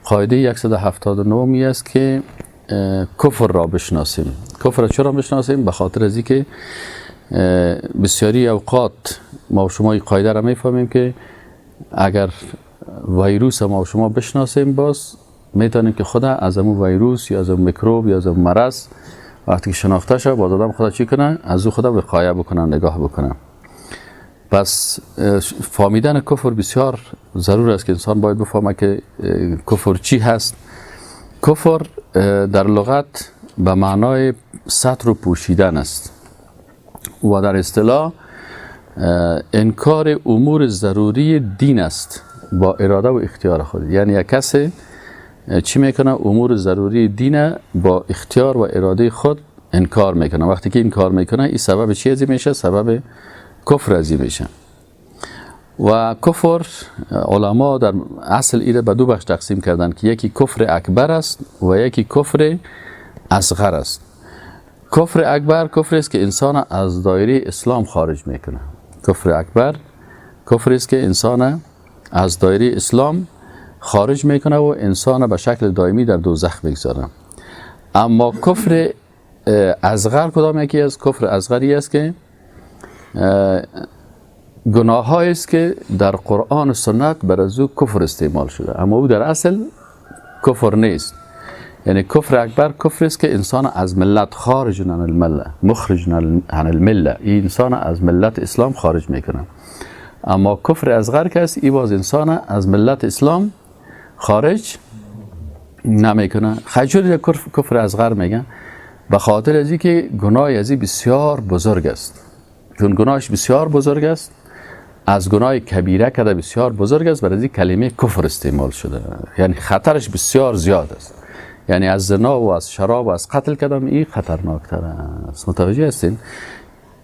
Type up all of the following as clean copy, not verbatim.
قاعده 179 است که کفر را بشناسیم. کفر را چرا بشناسیم؟ به خاطر از اینکه بسیاری اوقات ما و شما این قاعده را میفهمیم که اگر ویروس ما و شما بشناسیم، باز میتونیم که خود از امو ویروس یا از امو میکروب یا از امو مرض وقتی که شناخته شد، باز آدم خود چی کنه؟ از او خود وقایه بکنه، نگاه بکنه. پس فهمیدن کفر بسیار ضرور است که انسان باید بفهمه که کفر چی هست. کفر در لغت به معنای ستر و پوشیدن است و در اصطلاح انکار امور ضروری دین است با اراده و اختیار خود. یعنی یک کسی چی میکنه؟ امور ضروری دین با اختیار و اراده خود انکار میکنه. وقتی که انکار میکنه، این سبب چی ازی میشه؟ سبب کفر ازی میشه. و کفر علما در اصل ایره به دو بخش تقسیم کردن که یکی کفر اکبر است و یکی کفر اصغر است. کفر اکبر کفر است که انسان از دایره اسلام خارج میکنه. کفر اکبر کفر است که انسان از دایره اسلام خارج میکنه و انسان به شکل دائمی در دوزخ میگذاره. اما کفر اصغر کدام یکی از؟ کفر اصغری است که گناه است که در قرآن و سنت بر از او کفر استعمال شده، اما او در اصل کفر نیست. یعنی کفر اکبر کفر است که انسان از ملت خارج عن المله، مخرج عن المله، این انسان از ملت اسلام خارج میکنه. اما کفر اصغر که است، ای باز انسان از ملت اسلام خارج نمیکنه. خیلی کفر اصغر میگن به خاطر از اینکه گناه ازی بسیار بزرگ است. چون گناهش بسیار بزرگ است، از گناه کبیره که بسیار بزرگ است، برای این کلمه کفر استعمال شده. یعنی خطرش بسیار زیاد است. یعنی از زنا و از شراب و از قتل کدام این خطرناکتر است. متوجه هستین؟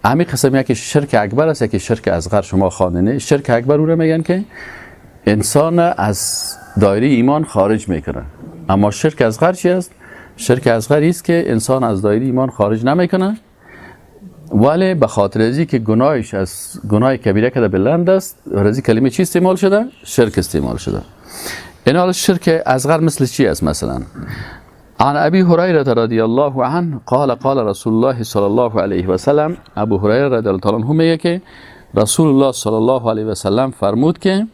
همین قسم یکی شرک اکبر است، یکی شرک اصغر. شما خواندین شرک اکبر او رو میگن که انسان از دایره ایمان خارج میکنه. اما شرک اصغر چی است؟ شرک اصغر است که انسان از دایره ایمان خارج نمیکنه، ولی به خاطر ازی که گناهش از گناه کبیره که بلند است، از کلمه چی استعمال شده؟ شرک استعمال شده. این حال شرک اصغر مثل چی است؟ مثلا عن ابي هريره رضی الله عنه قال قال رسول الله صلی الله علیه و سلم. ابو هریره رضی الله عنه میگه که رسول الله صلی الله علیه و سلم فرمود که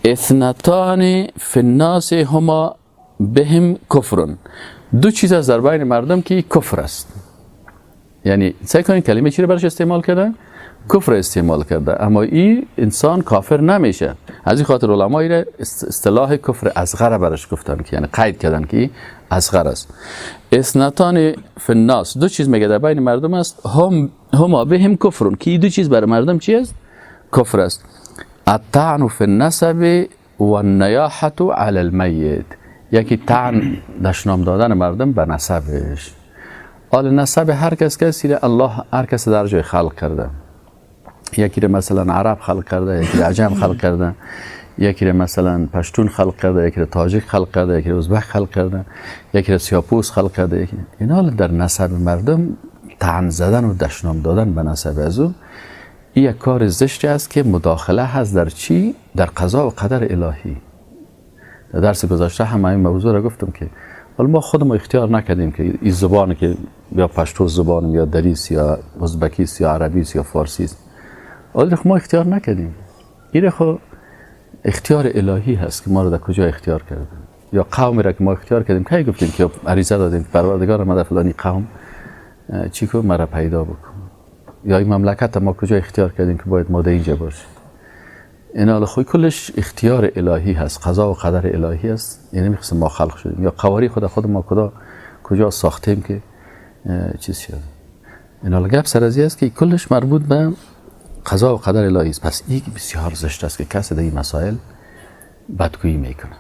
اثنتان فی الناس هما بهم کفر. دو چیز از در بین مردم که کفر است. یعنی سعی کنید کلمه چی رو برش استعمال کرده؟ کفر استعمال کرده، اما این انسان کافر نمیشه. از این خاطر علما اصطلاح کفر اصغر برش گفتن که یعنی قید کردن که اصغر است. اثنتان فی الناس، دو چیز میگه در بین مردم است، هم هما بهم کفرون، که این دو چیز برای مردم چی است؟ کفر است. الطعن فی النسب و النیاحة علی المیت. یکی طعن، دشنام دادن مردم به نسبش. حال نسب هر کس کسی الله هر کس در جای خلق کرده. یکی رو مثلا عرب خلق کرده، یکی رو عجم خلق کرده، یکی رو مثلا پشتون خلق کرده، یکی رو تاجیک خلق کرده، یکی رو ازبک خلق کرده، یکی رو سیاپوس خلق کرده. یکی اینا در نسب مردم طعن زدن و دشنام دادن به نسب از او، این یک کار زشتی است که مداخله هست در چی؟ در قضا و قدر الهی. در درس گذشته هم این موضوع را گفتم که حالا ما خودمون اختیار نکردیم که این زبان که یا پشتو زبان یا دریس یا ازبکیس یا عربیس یا فارسی است، حالا ما اختیار نکردیم. این خو اختیار الهی هست که ما رو در کجا اختیار کرده. یا قوم را که ما اختیار کردیم، کی گفتیم که عریضه دادیم پروردگار ما در فلانی قوم چی کو مرا پیدا بکن؟ یا این مملکت ما کجا اختیار کردیم که باید ما در اینجا باشیم؟ این حالا خو کلش اختیار الهی هست، قضا و قدر الهی است. یعنی میخواستیم ما خلق شدیم یا قواری خود ما کجا ساختیم که چیز شد. این حالا گپ سر از است که کلش مربوط به قضا و قدر الهی است. پس این بسیار زشت است که کسی در این مسائل بدگویی میکنه.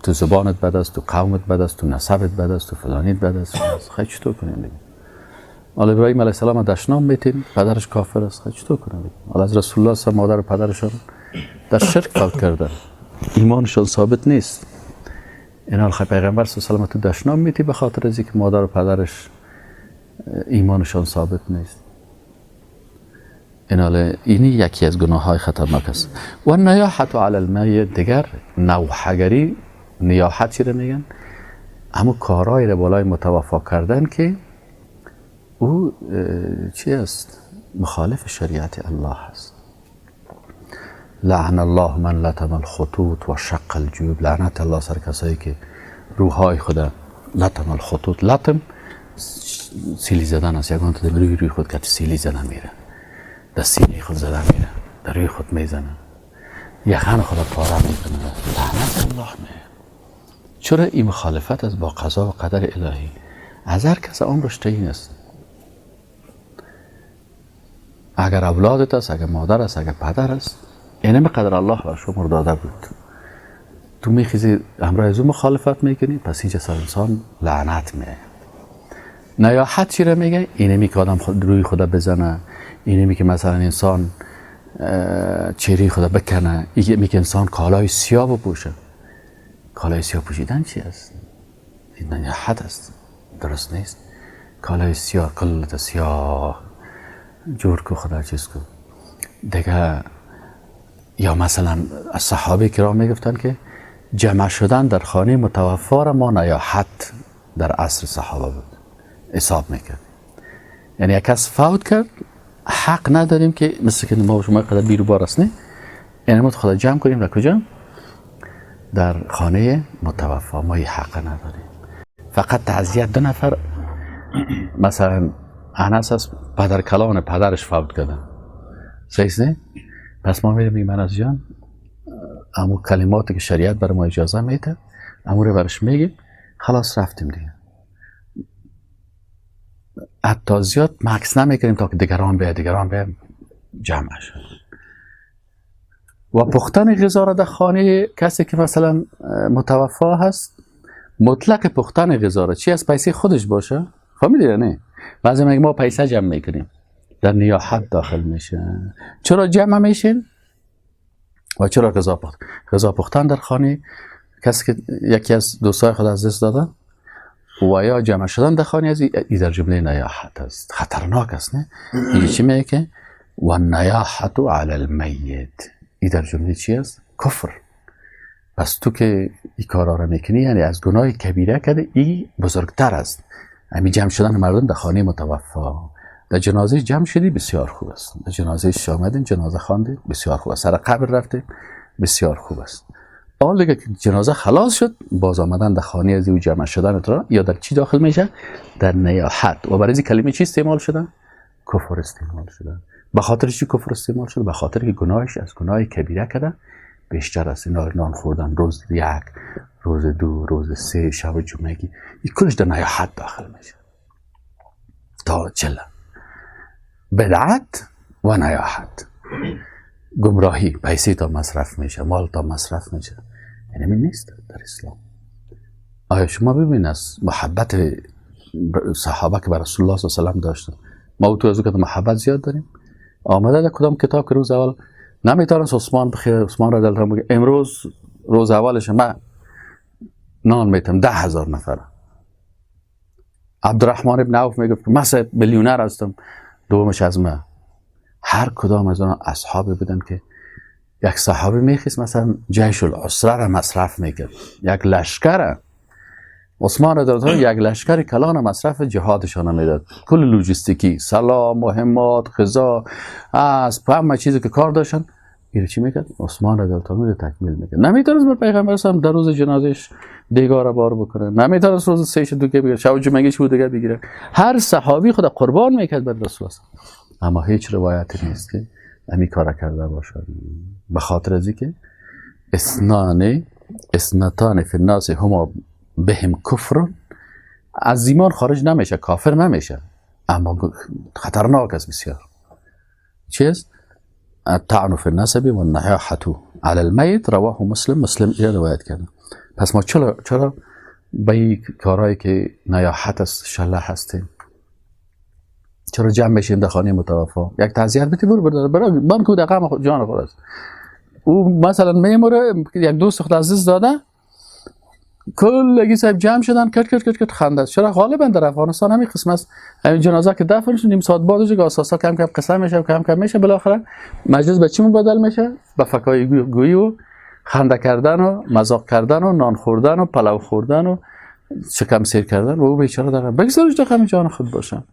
تو زبانت بد است، تو قومت بد است، تو نسبت بد است، تو فلانیت بد است. خیلی چطور کنیم دیگه؟ حالا ابراهیم علیه السلام دشنام میتین، پدرش کافر است، خیلی چطور کنیم دیگه؟ حالا از رسول الله صلی مادر و پدرشان در شرک فوت کردن، ایمانشان ثابت نیست. این حال خیلی پیغمبر صلی الله علیه و تو دشنام میتی به خاطر از اینکه مادر و پدرش ایمانشان ثابت نیست. این حال اینی یکی از گناه های خطرناک است. و نیاحت علی المیت، دیگر نوحگری نیاحت چی رو میگن؟ همون کارهایی رو بالای متوفا کردن که او چی است؟ مخالف شریعت الله است. لعن الله من لطم الخطوط و شق الجیوب. لعنت الله سر کسایی که روحای خدا لطم الخطوط، لطم سیلی زدن است، یگان تا روی خود که سیلی زدن میره، در سینه خود زدن میره، در روی خود میزنه، یخن خود پاره میکنه. لعنت الله میره. چرا؟ این مخالفت است با قضا و قدر الهی. از هر کس عمرش تعیین است. اگر اولادت است، اگر مادر است، اگر پدر است، اینم قدر الله بر شما داده بود، تو میخیزی همراه از او مخالفت میکنی، پس اینجا سر انسان لعنت میه. نیاحت چی رو میگه؟ اینمی که آدم خود روی خدا بزنه، اینمی که مثلا انسان چهره خدا بکنه، اینمی که انسان کالای سیاه بپوشه. کالای سیاه پوشیدن چی است؟ این نیاحت است، درست نیست. کالای سیاه، کلت سیاه جور کو، خدا چیز کو دیگه. یا مثلا از صحابه کرام میگفتن که جمع شدن در خانه متوفا را ما نیاحت در عصر صحابه بود حساب میکرد. یعنی یک کس فوت کرد، حق نداریم که مثل که ما شما قدر بیرو بار است، نه، یعنی ما خدا جمع کنیم در کجا؟ در خانه متوفا. ما حق نداریم. فقط تعزیت دو نفر، مثلا انس از پدر کلان پدرش فوت کرده، صحیح نه؟ پس ما میریم میگیم انس جان، امو کلماتی که شریعت برای ما اجازه میده امو رو برش میگیم، خلاص رفتیم دیگه. حتی زیاد مکس نمیکنیم تا که دیگران بیاد، دیگران بیاد جمع شد. و پختن غذا را در خانه کسی که مثلا متوفا هست، مطلق پختن غذا را چی از پیسه خودش باشه، فهمیدی یا نه؟ بعضی میگه ما پیسه جمع میکنیم، در نیاحت داخل میشه. چرا جمع میشین و چرا غذا پخت؟ غذا پختن در خانه کسی که یکی از دوستای خود از دست داده و یا جمع شدن در خانه از ای در جمله نیاحت است، خطرناک است. نه این چی میگه که و نیاحت علی المیت، ای در جمله چی است؟ کفر. پس تو که این کارا را میکنی یعنی از گناه کبیره کرده، ای بزرگتر است. همین جمع شدن مردم در خانه متوفا، در جنازه جمع شدی بسیار خوب است، در جنازه آمدین جنازه خواندی بسیار خوب است، سر قبر رفتی بسیار خوب است. حال دیگه که جنازه خلاص شد، باز آمدن در خانه از او جمع شدن را یا در چی داخل میشه؟ در نیاحت. و برای این کلمه چی استعمال شده؟ کفر استعمال شده. به خاطر چی کفر استعمال شده؟ به خاطر که گناهش از گناه کبیره کده بیشتر است. نان خوردن روز یک، روز دو، روز سه، شب جمعگی، این کلش در نیاحت داخل میشه تا چله. بدعت و نیاحت، گمراهی، پیسه تا مصرف میشه، مال تا مصرف میشه، یعنی می نیست در اسلام. آیا شما ببین از محبت صحابه که بر رسول الله صلی الله علیه و سلم داشتن، ما تو از او که محبت زیاد داریم، آمده در کدام کتاب که روز اول نمیتونست عثمان بخیر، عثمان را دلتان بگه امروز روز اولش من نان میتم 10,000 نفر. عبدالرحمن ابن عوف میگفت من میلیونر هستم، دومش از من. هر کدام از آنها اصحاب بودن که یک صحابی میخواست مثلا جیش العسره را مصرف میکرد، یک لشکر عثمان را داد، یک لشکر کلان مصرف جهادشان میداد، کل لوجستیکی، سلام، مهمات، غذا، اسب، همه چیزی که کار داشتن این چی میکرد؟ عثمان رضی الله عنه تکمیل میکرد. نمیتونست بر پیغمبر صلی در روز جنازهش دیگار بار بکنه، نمیتونست روز سه دیگه بگیره، شب جمعه بود دیگه بگیره. هر صحابی خود قربان میکرد بر رسول الله، اما هیچ روایتی نیست که امی کار کرده باشد. به خاطر از اینکه اثنتان فی الناس هما بهم کفر، از ایمان خارج نمیشه، کافر نمیشه، اما خطرناک است بسیار. چیز الطعن فی النسب و النیاحة علی المیت رواه مسلم. مسلم این روایت کرده. پس ما چرا به این کارهایی که نیاحت است شله هستیم؟ چرا جمع میشیم در خانه متوفا؟ یک تعزیت بتی برو برو بان که در غم جان خود است. او مثلا میموره، یک دوست خود عزیز داده، کلگی صاحب جمع شدن کت کت کت کت خنده است. چرا غالبا در افغانستان همین قسم است. همین جنازه که دفن شد نیم ساعت بعدش که اساسا کم کم قسم میشه، کم کم میشه، بالاخره مجلس به چی مبدل میشه؟ به فکای گویی و خنده کردن و مذاق کردن و نان خوردن و پلو خوردن و شکم سیر کردن و او بیچاره در بگذارش در غم جان خود باشه.